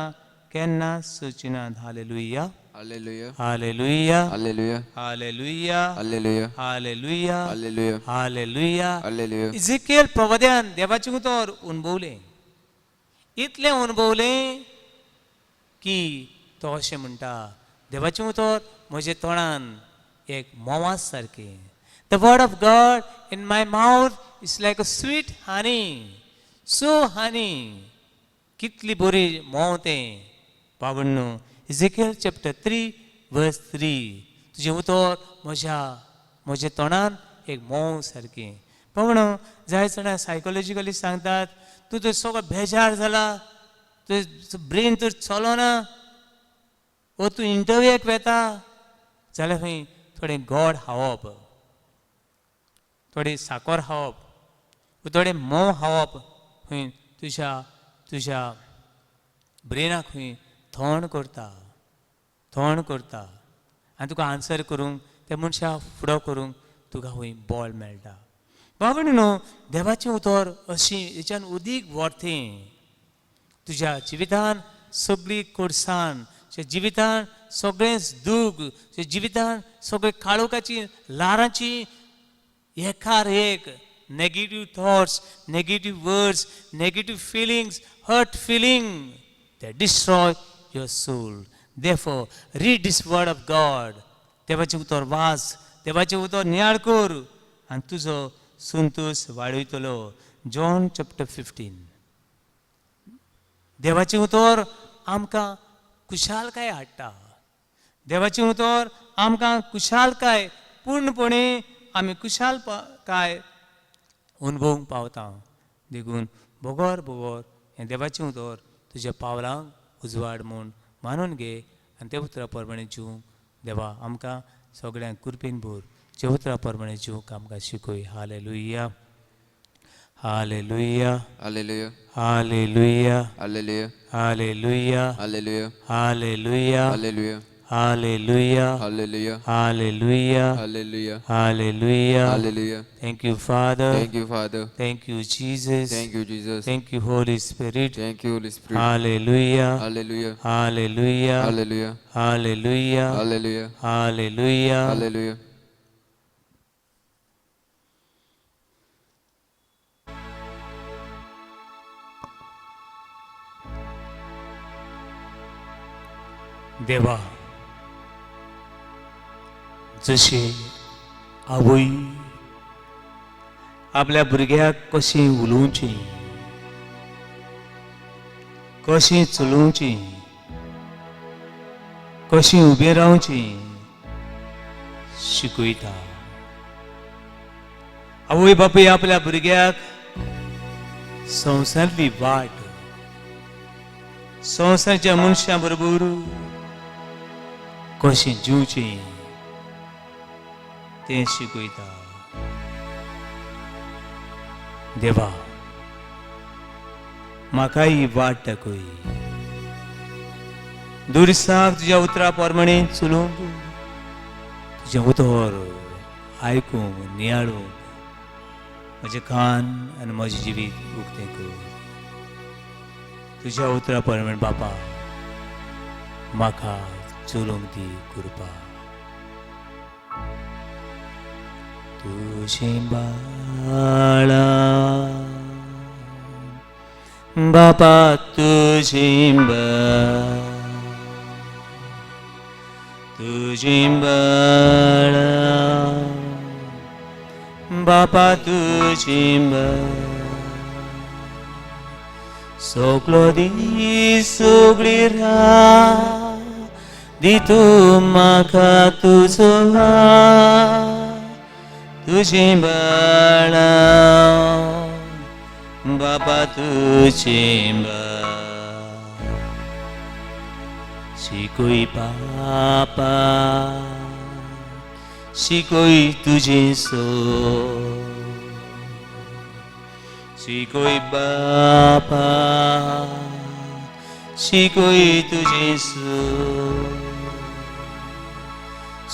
केन्नाच सुचीं नात. Hallelujah. Hallelujah. Hallelujah. Hallelujah. Hallelujah. Hallelujah. Hallelujah. Hallelujah. Hallelujah. Hallelujah. Ezekiel प्रवाद्यान देवाचें उतर अणभवलें, इतलें अणभवलें की तो अशें म्हणटा, देवाचें उतर म्हज्या तोंडान एक म्होंवा सारकें. The word of God in my mouth is like a sweet honey, so honey. कितली बरी म्होंव तें. बाबण्णू, इझिकियल चॅप्टर 3 वर्स 3, तुजें उतर म्हज्या म्हज्या तोंडान एक म्होंव सारकें. बाबणो, जाय जाणां सायकोलॉजिकली सांगतात, तूं तर सगळो बेजार जाला, तुजें ब्रेन तर चलोना, वो तूं इंटरव्यूक वेता जाल्यार खंय थोडें गोड खावप, थोडें साकर खावप, थोडें म्होंव खावप खंय तुज्या तुज्या ब्रेनाक खंय थंड करता, थंड करता आनी तुका आन्सर करूंक त्या मनशाक फुडो करूंक तुका खंय बळ मेळटा. बाबा न्हू, देवाचें उतर अशी हेच्यान उदीक व्हरतें. तुज्या जिवितान सगळी कोडसाण, तुज्या जिवितान सगळेंच दूख, तुज्या जिवितान सगळे काळोखाची ल्हारांची एकार एक negative thoughts, negative words, negative feelings, hurt feeling, they destroy your soul. Therefore read this word of God. देवाचें उतर वाच, देवाचें उतर नियाळ कर आनी तुजो संतोश वाडयतलो. जॉन चॅप्टर 15, देवाचें उतर आमकां खुशालकाय हाडटा. देवाचें उतर आमकां खुशालकाय पूर्णपणे आमी खुशालकाय अणभवूंक पावता. देखून बगर बगर हें देवाचें उतर तुज्या पावलांक उजवाड म्हूण मानून घे आनी त्या उतरा प्रमाणे जिवूंक देवा आमकां सगळ्यांक कृपेन भर. ज्या उतरा प्रमाणे जिवूंक आमकां शिकय. Hallelujah. Hallelujah. Hallelujah. Hallelujah. Hallelujah. Hallelujah. Hallelujah. Hallelujah. Hallelujah. Hallelujah. Hallelujah. Hallelujah. Hallelujah. Hallelujah. Hallelujah. Thank you, Father. Thank you, Father. Thank you, Jesus. Thank you, Jesus. Thank you, Holy Spirit. Thank you, Holy Spirit. Hallelujah. Hallelujah. Hallelujah. Hallelujah. Hallelujah. Hallelujah. Hallelujah. Hallelujah. देवा, जशी आवय आपल्या भुरग्याक कशी उलोवची, कशी चलोवची, कशी उबें रावची शिकयता, आवय बापूय आपल्या भुरग्याक संवसारांतली वाट, संवसाराच्या मनशां बरोबर कशें जिवचें तें शिकयता. देवा, म्हाका ही वाट दाखय. दुरसाक तुज्या उतरा प्रमाणे चलूंक, तुजें उतर आयकूंक, नियाळूंक म्हजें कान आनी म्हजें जिवीत उक्तें कर. तुज्या उतरा प्रमाणे बापा म्हाका चलूंक दी कृपा. तुजीं बाळां बापा, तुजीं तुजीं बाळां बापा, तुजीं सगलो दीस सगळी रात दी तूं म्हाका तुजो हात. तुजीं बाळां बापा, तुजीं शिकय बापा, शिकय तुजें सो, शिकय बापा, शिकय तुजें सो.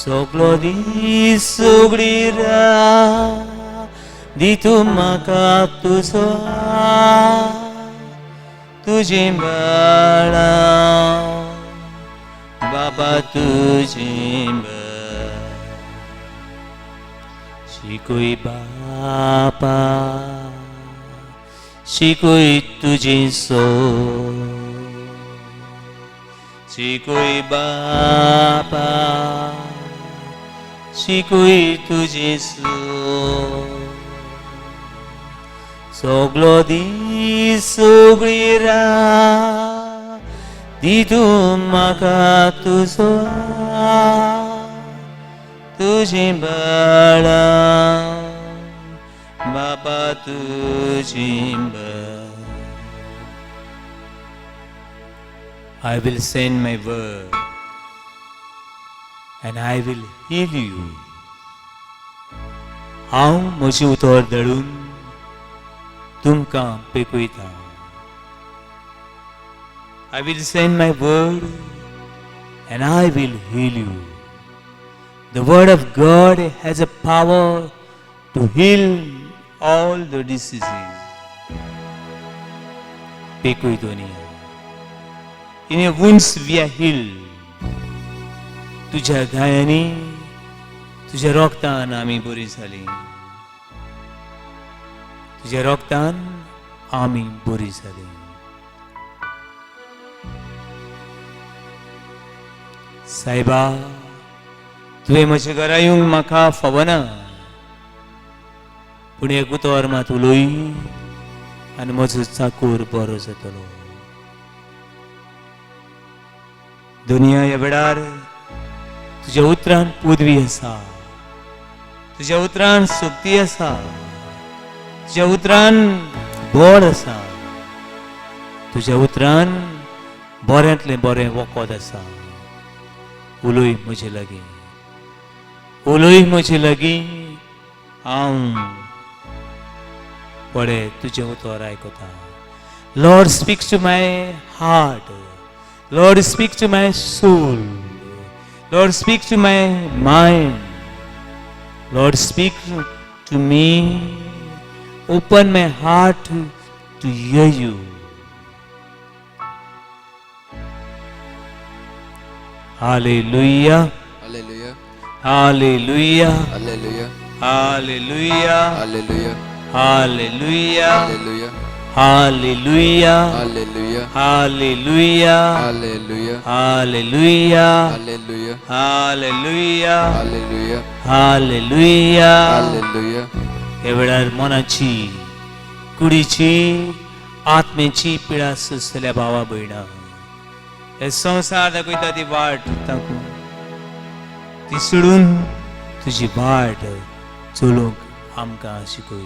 सगलो दीस सगळी रात दी तूं म्हाका तुजो हात. तुजीं बाळां बाबा, तुजीं शिकय बापा, शिकय तुजें सो, शिकय बापा, शिकय तुजें सो. सगलो दीस सगळी रात दी तूं म्हाका तुजो हात. तुजीं बाळां बापा, तुजीं. I will send my word and I will heal you. हांव म्हजें उतर धाडून तुमकां पेकयता. I will send my word and I will heal you. The word of God has a power to heal all the diseases. पेकय Doniya. In your wounds we are healed. तुझ्या घायांनी, तुझ्या रोगतान आमी बरी जाली. तुझ्या रोगतान आमी बरी जाली. सायबा, तुवें म्हज्या घरा येवंक म्हाका फावना, पूण एक उतर मात उलय आनी म्हजो चाकूर बरो जातलो. दुनिया, ह्या वेळार तुज्या उतरान पदवी आसा, तुज्या उतरान शक्ती आसा, तुज्या उतरान बळ आसा, तुज्या उतरान बऱ्यांतलें बरें वखद आसा. उलय म्हजे लागीं, उलय म्हजे लागीं. हांव पळय तुजें उतर आयकता. Lord, speak to my heart. Lord, speak to my soul. Lord, speak to my mind. Lord, speak to me. Open my heart to hear you. Hallelujah. Hallelujah. Hallelujah. Hallelujah. Hallelujah. Hallelujah. Hallelujah. Hallelujah. Hallelujah. Hallelujah. Hallelujah. Hallelujah. Hallelujah. Hallelujah. Hallelujah. Hallelujah. Hallelujah. Hallelujah. ह्या वेळार मनाची, कुडीची, आत्मेची पिडा सोंसतल्या भावा भयणां, हे संवसार दाखयता ती वाट ताकून ती सोडून तुजी वाट चलोवंक आमकां शिकय.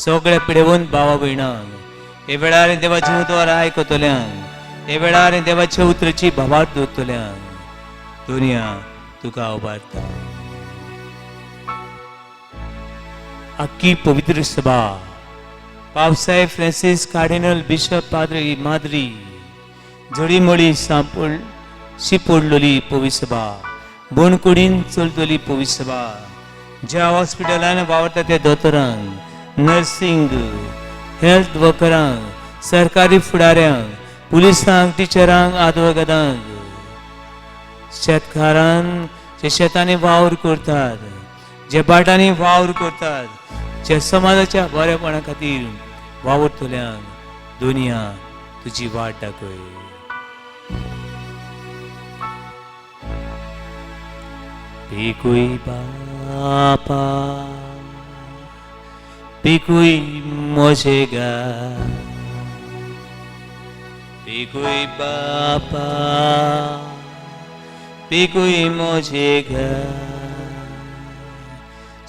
सगळ्या पिडेवंत भावा भयणांक हे वेळार देवाचें उतर आयकतल्यांक, हे वेळार देवाच्या उतराची भावार्थ दवरतल्यांक दुनिया तुका उबारता. आख्खी पवित्र सभा, पावसाय फ्रांसीस कार्डिनल, बिशप, पाद्री, माद्री, जडीमोडी सांपड शिपोडलोली पवित्र सभा, बोणकुडीन चलतली पवित्र सभा, ज्या हॉस्पिटलान वावरता त्या दोतोरांक, नर्सिंग, हेल्थ वर्करांक, सरकारी फुडाऱ्यांक, पुलिसांक, टिचरांक, आदवोगादांक, शेतकारांक जे शेतांनी वावर करतात, जे भाटांनी वावर करतात, जे समाजाच्या बरेपणा खातीर वावुरतल्यांक दुनिया तुजी वाट दाखय. पिकूय बापा, पिकूय म्हजे गा, पिकूय बापा, पिकूय म्हजे गा,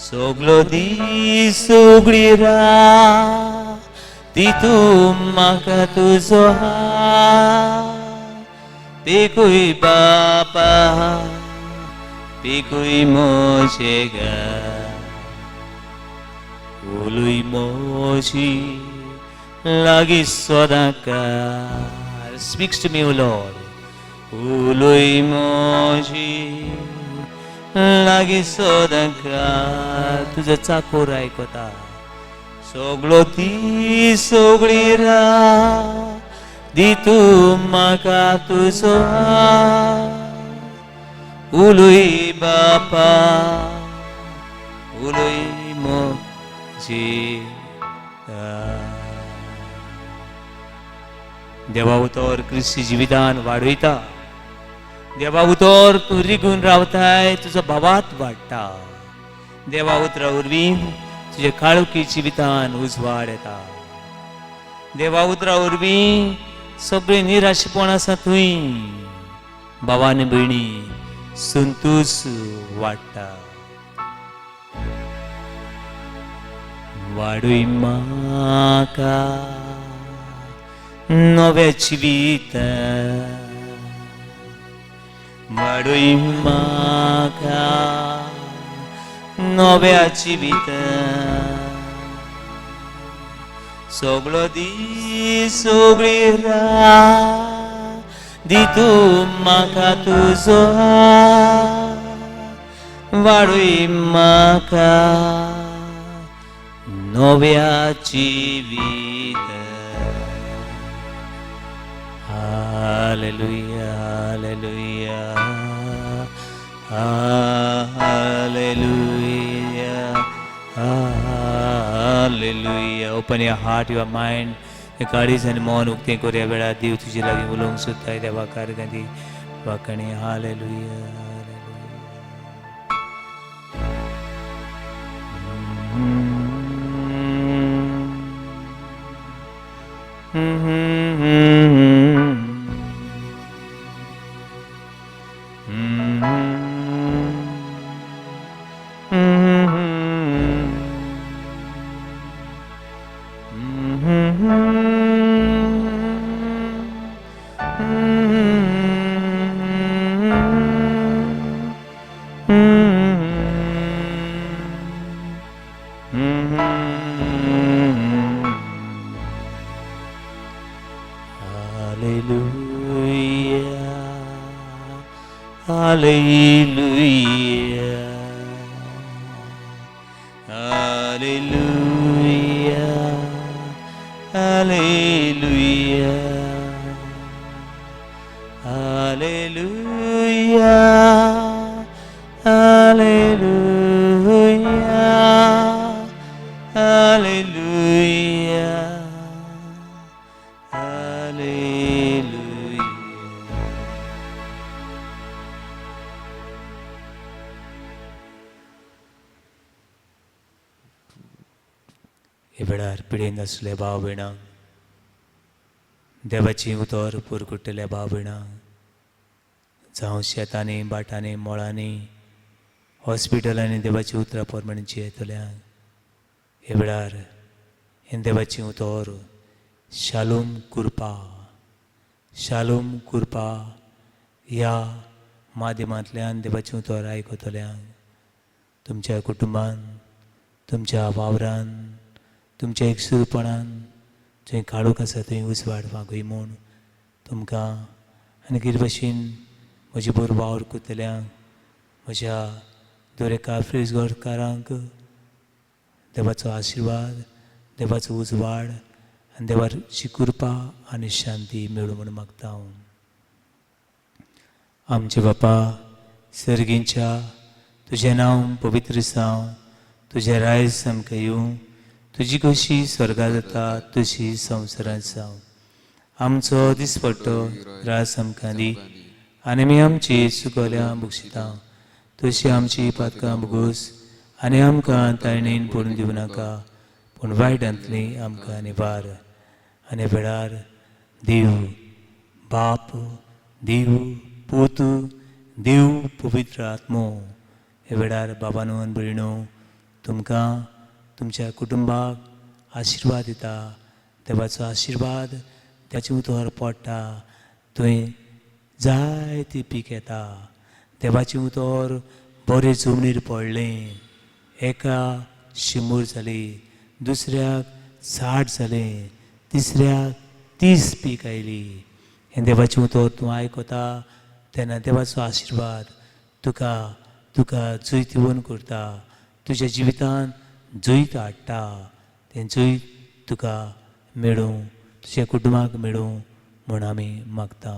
सगलो दीस उगडी रात ती तूं म्हाका तुजो हात. पिकूय बापा, पिकूय म्हजे गा, उलय म्हजी लागीं सदांकाळ. Speaks to me, O Lord. उलय म्हजी लागीं सदांकाळ. तुजो चाकोर आयकता. सगलो दीस सगळी रात दी तूं म्हाका तुजो हात. उलय बापा, उलय म्हजी. देवा उतर क्रिस्ती जिवितान वाडयता. देवा उतर तूं रिगून रावताय, तुजो भावात वाडटा. देवा उतरा वरवीं तुज्या काळोखी जिवितान उजवाड येता. देवा उतरा वरवीं सगळें निराशेपण आसा थंय भावा आनी भयणी संतोश वाडटा. वाडय म्हाका नव्या जिवितान, वाडय म्हाका नव्या जिवितान. सगलो दीस सगळी रात दी तूं म्हाका तुजो हात. वाडय म्हाका नव्या जिवितान. Hallelujah, hallelujah, hallelujah, hallelujah. Open your heart, your mind. काळीज आनी मन उक्तें करुया वेळार देव तुजे लागीं उलोवंक सोदता. देवा कार्यां वाकणी. Hallelujah. Hallelujah, hallelujah. Hallelujah, hallelujah, hallelujah, hallelujah, hallelujah, hallelujah. हे वेळार पिडेन आसले भाव भयणांक, देवाची उतर पुरकुट्टल्या भाव भयणांक, जावं शेतांनी, भाटांनी, मळांनी, हॉस्पिटलांनी देवाची उतरां प्रमाणे जियेतल्यांक, हे वेळार हें देवाचें उतर शालोम कृपा, शालोम कृपा ह्या माध्यमांतल्यान देवाचें उतर आयकतल्यांक तुमच्या कुटुंबान, तुमच्या वावरान, तुमच्या एकसुरपणान जंय काळोख आसा थंय उजवाड वागय म्हूण तुमकां आनी कितें भशेन म्हजे बरोबर वावर करतल्यांक, म्हज्या दरेका फ्रिजगोरकारांक देवाचो आशिर्वाद, देवाचो उजवाड आनी देवाची कृपा आनी शांती मेळूं म्हूण मागता हांव. आमचे बापा सर्गींच्या, तुजें नांव पवित्र जावं, तुजें रायज आमकां येवं, तुजी कशी स्वर्गात जाता तशी संवसारांत जावं. आमचो दिसपट्टो रास आमकां दी आनी आमी आमची चुकल्या बक्षिता तशी आमची पातकां भोगोस आनी आमकां ताळणेन पडून दिवं नाका, पूण वायटांतली आमकां निवार. आनी वेळार देव बाप, देव पूत, देव पवित्र आत्मो हे वेळार बाबानो आनी भयणो तुमकां तुमच्या कुटुंबाक आशिर्वाद दिता. देवाचो आशिर्वाद त्याचे उतर पडटा थंय जायती पीक येता. देवाचें उतर बरें जमनीर पडलें, एका 100 जाली, दुसऱ्याक 60 जालें, तिसऱ्याक 30 पीक आयली. हें देवाचें उतर तूं आयकता तेन्ना देवाचो आशिर्वाद तुका तुका जैतिवंत करता, तुज्या जिवितांत जैत हाडटा. तें जैत तुका मेळूं, तुज्या कुटुंबाक मेळूं म्हूण आमी मागता.